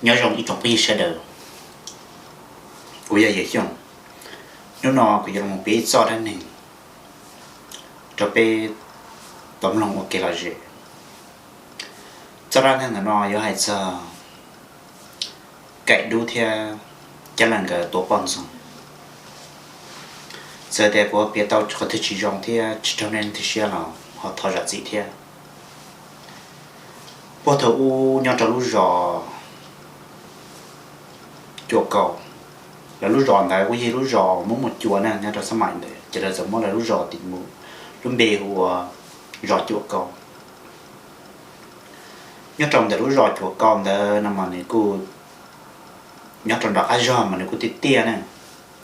Nyob zoo ib tsoom phooj ywg sawv daws, kuv yog Yawm Xyooj. Hnub no kuv yuav los piav ib txoj dab neeg rau peb tau mloog ua kev lom zem. Txoj dab neeg ntawm no yuav hais txog Kaim Dub thiab Cab Leej nkawd tua poj ntxoog. Txawm tias kuv piav tau qhov twg tsis zoo thiab tsis raug nej leej twg siab los ho thov zam txim thiab. Puag thaum ub nyob rau lub zos Cuam Kaus, lawv lub zos ntawd kuj yog lub zos muaj muaj cua na nyob rau xab maim ntawd, ces lawv txawm muab lawv lub zos tis mus, lub npe hu ua zos Cuam Kaus. Nyob rau ntawm lub zos Cuam Kaus ntawd no mas nws kuj nyob rau nram qab zog mas nws kuj tiaj tiaj na,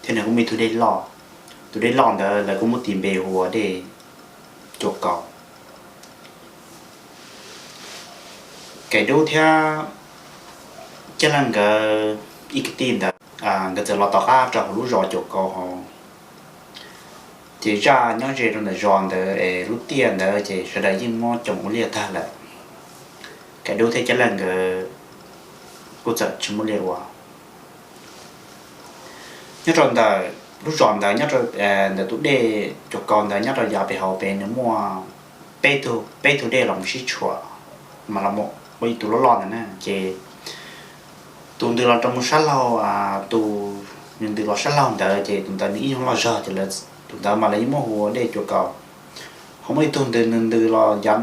thiab nws kuj muaj ib tug dej loj. Tus dej loj ntawd lawv kuj muab tis npe hu ua dej Cuam Kaus. Kaim Dub thiab Cab Leej nkawd ib kwv tij ntawd, nkawd txawm los tom qab rau hauv lub zos Cuam Kaus hauv. Ces zaj nyob ze rau ntawm zos ntawd es lub tiaj ntawd ces sawv daws yeej muab cog ua liaj tag lawm. Kaim Dub thiab Cab Leej nkawd kuj txawm tsis muaj liaj ua. Nyob rau ntawm lub zos ntawd, nyob rau ntawm tus dej Cuam Kaus ntawd nyob rau yav pem hauv pem nws muaj peb tug, peb tug dej los mus sib tshuam, mas los mus ua ib tug loj loj ntawd na. Ces tus ntws los rau mus sab laug, tus nws ntws los sab laug ntawd ces tus ntawd nws ib nyuag loj zog ces tus ntawd mas lawv yeej muab hu ua dej Cuam Kaus. Ho muaj ib tug ntws nws ntws los yav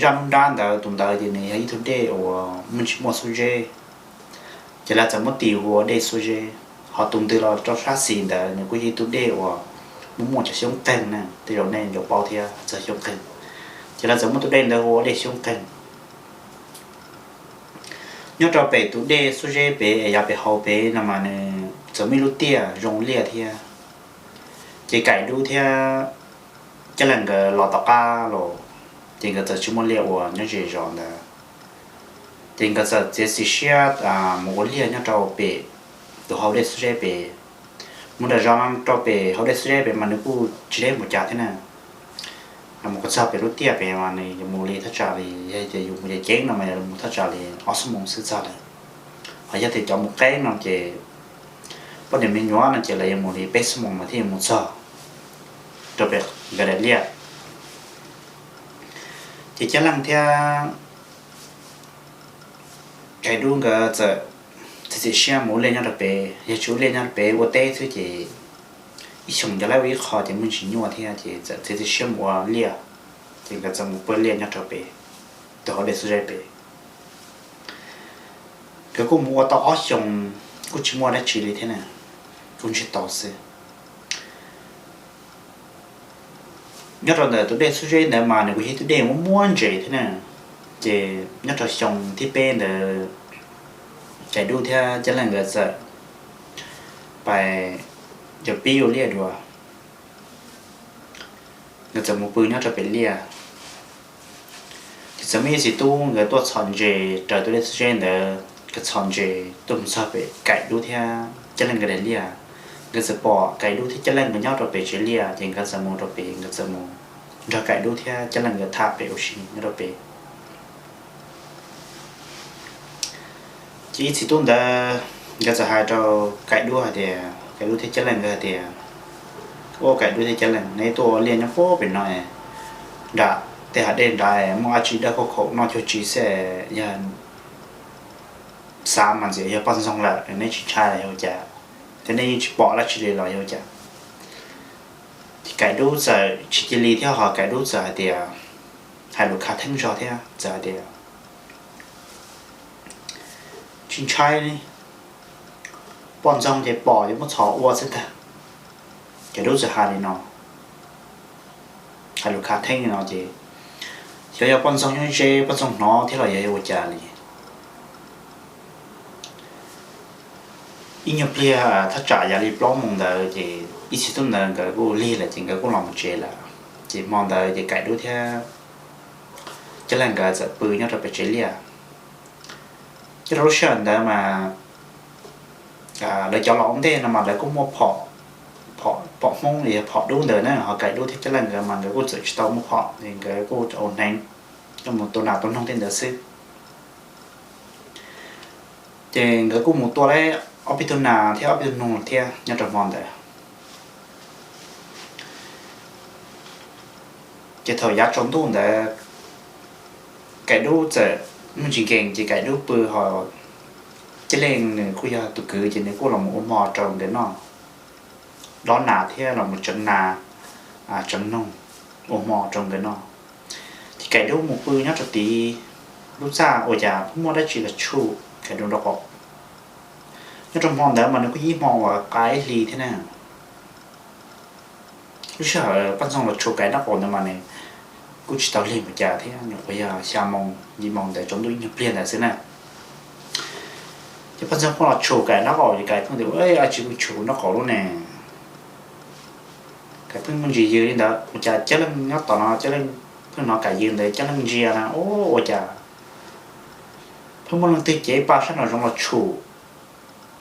zaj nruab nrab ntawd, tus ntawd ces nws yog ib tug dej uas muaj tsis muaj xuab zeb, ces lawv txawm muab tis hu ua dej xuab zeb. Ho tus ntws los rau sab xis ntawd nws kuj yog ib tug dej uas muaj muaj cov xyoob qeeg na, tej zaum nej yuav paub thiab txog xyoob qeeg, ces lawv txawm muab tus dej ntawd hu ua dej xyoob qeeg. Nyob rau pem tus dej xuab zeb pem es yav pem hauv pem no mas nws txawm muaj ib lub tiaj zoo liaj thiab. Ces Kaim Dub thiab Cab Leej nkawd los tom qab los, ces nkawd txawm tsis muaj liaj ua nyob ze zos ntawd. Ces nkawd txawm txiav txim siab mus ua liaj nyob rau pem tus hauv dej xuab zeb pem. Mus nram zos no rau pem hauv dej xuab zeb pem mas nws kuj tsis deb npaum cas thiab na. Mus kom txog pem lub tiaj pem mas nws yuav mus li thaj tsam li, yog tias yus mus ceev ceev no mas yuav mus thaj tsam li ob xuab moos xwb txog lawm. Ho yog tias cov mus qeeb no ces poj niam me nyuam no ces lawv yuav mus li peb xuab moos mas thiaj yuav mus txog rau pem nkawd daim liaj. Ces Cab Leej thiab Kaim Dub nkawd txawm txiav txim siab mus ua liaj nyob rau pem, yog tsis ua liaj nyob rau pem ua teb xwb ces ib xyoos cov laib ua ib qho ces muaj ntsis nyuaj thiab ces txawm txiav txim siab mus ua liaj. Ces nkawd txawm mus pw liaj nyob rau pem, tus hauv dej xuab zeb pem. Nkawd kuj mus ua tau ob xyoos kuj tsis muaj dab tsi li thiab na, kuj ntsiag to xwb. Nyob rau ntawm tus dej xuab zeb ntawd mas nws kuj yog ib tug dej muaj muaj ntses thiab na. Ces nyob rau xyoo thib peb ntawd, Kaim Dub thiab Cab Leej nkawd txawm pais, cov pib ua liaj dua, nkawd txawm mus pw nyob rau pem liaj. Ces txawm muaj ib txiv tub nkawd tuaj txhom ntses raws tus dej xuab zeb ntawd, nkawd txhom ntses tuaj mus txog pem Kaim Dub thiab Cab Leej nkawd daim liaj. Nkawd txawm pom Kaim Dub thiab Cab Leej nkawd nyob rau pem tsev liaj, ces nkawd txawm mus rau pem, nkawd txawm mus nrog Kaim Dub thiab Cab Leej nkawd tham pem ua si nyob rau pem. Ces ib txiv tub ntawd nkawd txawm hais rau Kaim Dub hais tias, Kaim Dub thiab Cab Leej nkawd hais tias, Ua Kaim Dub thiab Cab Leej, neb tuaj ua liaj nyob puag pem no, nram tej hav dej nrad muaj dab tsi dawb khaum khaum noj cuag tsi xwb, yog xav mas ntxim yog poj ntxoog lawm, neb tsis ntshai los yog ua cas? Thiab neb yeej tsis pom dab tsi li los yog ua cas? Ces Kaim Dub txawm tsis cia li thiab ho Kaim Dub txawm hais tias, hais lus khav theeb zog thiab txawm hais tias, Tsis ntshai li, poj ntxoog ces pom yuav muab txhom ua xwb ntag. Kaim Dub txawm hais li no, hais lus khav theeb li no ces xyov yog poj ntxoog nyob ze poj ntxoog hnov thiab los yog ua cas li. Ib nyuag pliag thaj tsam yam li plaub moos ntawd ces ib txiv tub ntawd nkawd kuj lig lawm ces nkawd kuj los mus tsev lawm. Ces hmo ntawd ces Kaim Dub thiab Cab Leej nkawd txawm pw nyob rau pem tsev liaj. Nyob rau lub sij hawm ntawd mas lawv cov los ua ntej no mas lawv kuj muaj phom Hmoob los yog phom dub ntawd na, ho Kaim Dub thiab Cab Leej nkawd mas nkawd kuj txawm tsis tau muaj phom, nkawd kuj ua hneev, mus tua nas tua noog tej ntawd xwb. Ces nkawd kuj mus tua tau ob peb tug nas thiab ob peb tug noog thiab nyob rau hmo ntawd. Ces thaum yav tsaus ntuj ntawd Kaim Dub txawm muaj ntsis nkees ces Kaim Dub pw ho Ceeb Leej nws kuj yog tus kwv ces nws kuj los mus ua hmo rau nkawd noj, dob nas thiab los mus tseev nas, tseev noog, ua hmo rau nkawd noj. Ces Kaim Dub mus pw nyob rau tid lub txaj ua cas pheej muaj dab tsi los tshuam Kaim Dub nraub qaum. Nyob rau hmo ntawd mas nws kuj yog ib hmo uas qaib hli thiab na. Lub sij hawm poj ntxoog los tshuam Kaim nraub qaum ntawd mas nws kuj tsis tau lig npaum cas thiab, nyuam qhuav yog xya moo yim moo ntawd tsaus ntuj ib nyuag pliag ntawd xwb na. Ces poj ntxoog pheej los tshuam Kaim nraub qaum ces Kaim pheej tias, Ua, dab tsi pheej tshuam kuv nraub qaum lub ne? Kaim pheej muaj ntsis yws li ntawd, ua cas Ceeb Leej nyob tom no, Ceeb Leej pheej hnov Kaim yws ntawd, Ceeb Leej ntsia na, Ua cas pheej muaj leej twg cev pa sab nraum zoov los tshuam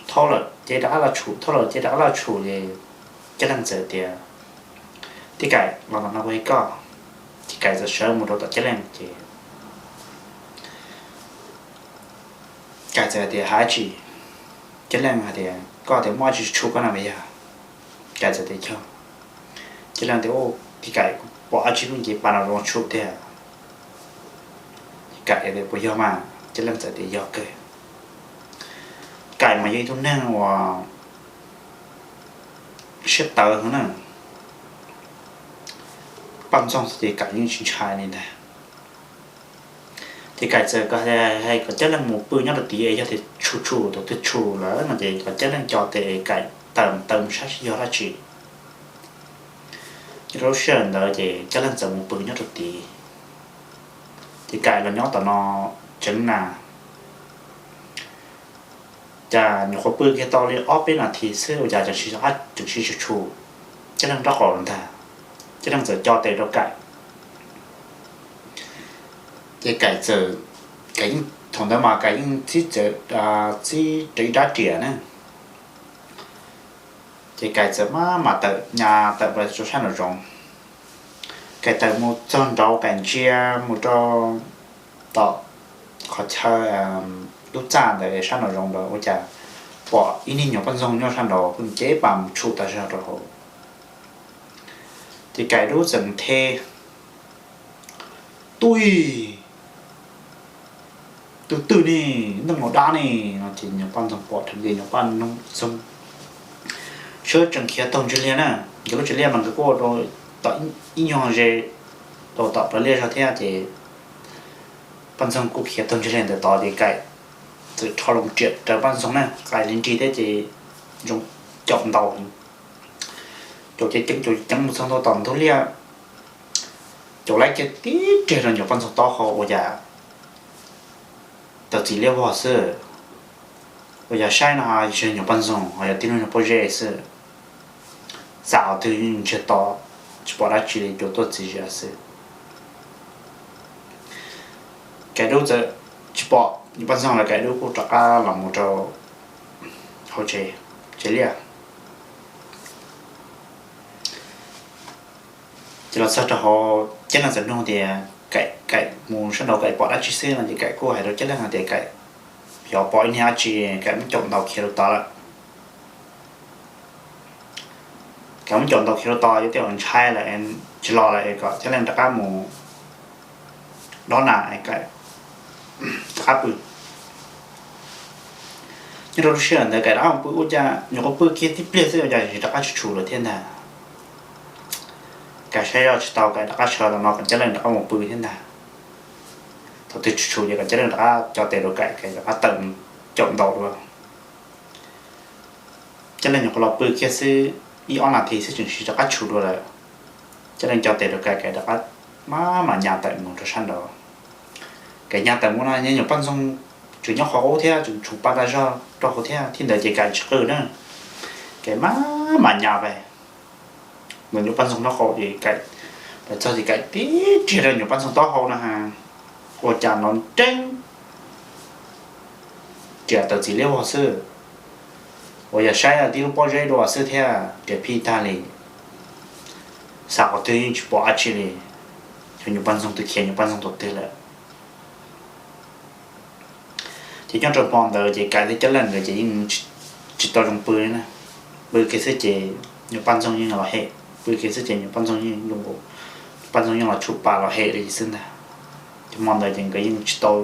thauj lawm, cev rov qab los tshuam thauj lawm, cev rov qab los tshuam ces Ceeb Leej txawm tias, Tij Kaim, los tom no kuv hais koj. Ces Kaim txawm sawv mus rau tom Ceeb Leej ces Kaim txawm tias, Hais dab tsi? Ceeb Leej hais tias, Koj tias muaj dab tsi tshuam koj na puas yog? Kaim txawm tias, Yog. Ceeb Leej tias, Tij Kaim, kuv pom dab tsi pheej cev pa nraum zoov tshuam tiag. Kaim tias, Puas yog mas? Ceeb Leej txawm tias, Yog kawg. Kaim mas yog ib tug neeg uas siab tawv heev na. Poj ntxoog xwb ces Kaim yeej tsis ntshai li ntag. Ces Kaim txawm hais kom Ceeb Leej mus pw nyob rau tid es yog tias tshuam tshuam thaum twg tshuam lawm no ces kom Ceeb Leej co tes es Kaim tawm taw mus saib seb yog dab tsi. Nyob rau lub sij hawm ntawd ces Ceeb Leej txawm mus pw nyob rau tid, ces Kaim los nyob tom no tseev nas. Cas nyuam qhuav pw kiag tau li ob peb nas this xwb ua cas tseem sib tseem sib tshuam tshuam Ceeb Leej nraub qaum ntag. Ceeb Leej txawm co tes rau Kaim, ces Kaim txawm, Kaim yeej, thaum ntawd mas Kaim yeej txib txawm, txib rawv ib rab riam na. Ces Kaim txawm maj mam tawm nyas tawm plaws rau sab nraum zoov. Kaim tawm mus txog nraud Kaim ntsia mus rau tom qhov chaw lub txaj ntawd sab nraum zoov ntawd ua cas pom ib niag nyuam poj ntxoog nyob sab nraud pheej cev pa mus tshuam tas zog rau hauv. Ces Kaim Dub txawm nthe, Tub, tus twg ne, neeg los dab ne? No ces nyuam poj ntxoog pom dheev ces nyuam poj ntxoog sawv tsees khiav taug ntsig liaj na. Nkawd lub tsev liaj mas nkawd kuj ua rau tom ib nyuag ze rau tom plawv liaj zog thiab ces poj ntxoog kuj khiav taug ntsig liaj ntawm tod ces Kaim txawm rho loo riam raws poj ntxoog na, qais li nrig thiab ces zoo caum ntaus, caum ceev ceev caum ceev mus txog ntua tom ntug liaj, caum laib kiag tib riam rau nyuam poj ntxoog taub hau ua cas tawm txiv liab vog xwb. Ua yog saib no ho tsis yog nyuam poj ntxoog ho yog tib lub nyuag pob zeb xwb. Xam qhov twg yeej ntsiag to, tsis pom dab tsi li, cuag tuaj txiv zias xwb. Kaim Dub txawm tsis pom nyuam poj ntxoog lawm, Kaim Dub kuj rov qab los mus rau hauv tsev, tsev liaj. Ces los txog rau hauv, Ceeb Leej txawm nug tias, Kaim, Kaim mus sab nraud Kaim pom dab tsi xwb no ces Kaim kuj hais rau Ceeb Leej hais tias Kaim xyov pom ib niag dab tsi, Kaim muab caum ntaus khiav rau tod lawm. Kaim muab caum ntaus khiav rau tod, yuav tej uas ntshai lawm, tsis los lawm es kom Ceeb Leej rov qab mus dob nas es Kaim rov qab pw. Nyob rau lub sij hawm ntawd Kaim rov qab mus pw ua cas nyuam qhuav pw kiag tib pliag xwb ua cas tsis rov qab tshum lawm thiab ntag. Kaim saib zoj tsis tau Kaim rov qab sawv los no kom Ceeb Leej rov qab mus pw thiab ntag. Thaum twg tshum ces kom Ceeb Leej rov qab co tes rau Kaim, Kaim rov qab tawm caum ntaus dua. Ceeb Leej nyuam qhuav los pw kiag xwb ib ob nas this xwb tseem sis rov qab tshum dua lawm. Ceeb Leej co tes rau Kaim, Kaim rov qab maj mam nyas tawm mus rau sab nraud. Kaim nyas tawm mus no nyuam poj ntxoog tseem nyob qhov qub thiab tseem tshuam pa tas zog rau hauv thiab, thiab ntawd ces Kaim tsis qw na. Kaim maj mam nyas pais ntawm nyuam poj ntxoog nraub qaum ces Kaim, txog ces Kaim tib riam rau nyuam poj ntxoog taub hau no ha, ua cas nrov nreeb, riam tawm txiv liab vog xwb. Ua yog saib tib lub pob zeb dua xwb thiab, riam phij tag li. Xam qhov twg yeej tsis pom dab tsi li, xyov nyuam poj ntxoog twg khiav nyuam poj ntxoog thaum twg lawm. Ces nyob rau hmo ntawd ces Kais thiab Cab Leej nkawd ces yeej tsis tau zoo pw li na. Pw kiag xwb ces nyuam poj ntxoog yeej los hem, pw kiag xwb ces nyuam poj ntxoog yeej zoo nkaus, poj ntxoog yeej los tshuab pa los hem li xwb ntag. Ces hmo ntawd ces nkawd yeej tsis tau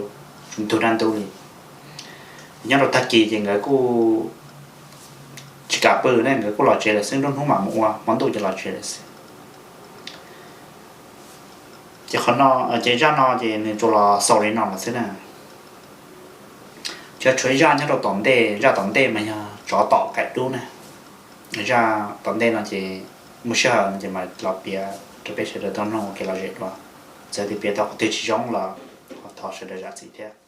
ntug dab ntub li. Nyob rau tag kis ces nkawd kuj tsis kam pw ne, nkawd kuj los tsev lawm xwb, nruab hnub mam mus ua, hmo ntuj ces los tsev lawm xwb. Ces qhov no, ces zaj no ces nws tsuas los xaus li no lawm xwb na. Ces tshuav ib zaj nyob rau tom ntej, zaj tom ntej mas yog tsov tom qaim dub na. Zaj tom ntej no ces muaj sij hawm no ces mam los piav rau peb sawv daws tau mloog ua kev lom zem dua. Txawm tias piav tau qhov twg tsis zoo los thov sawv daws zam txim thiab.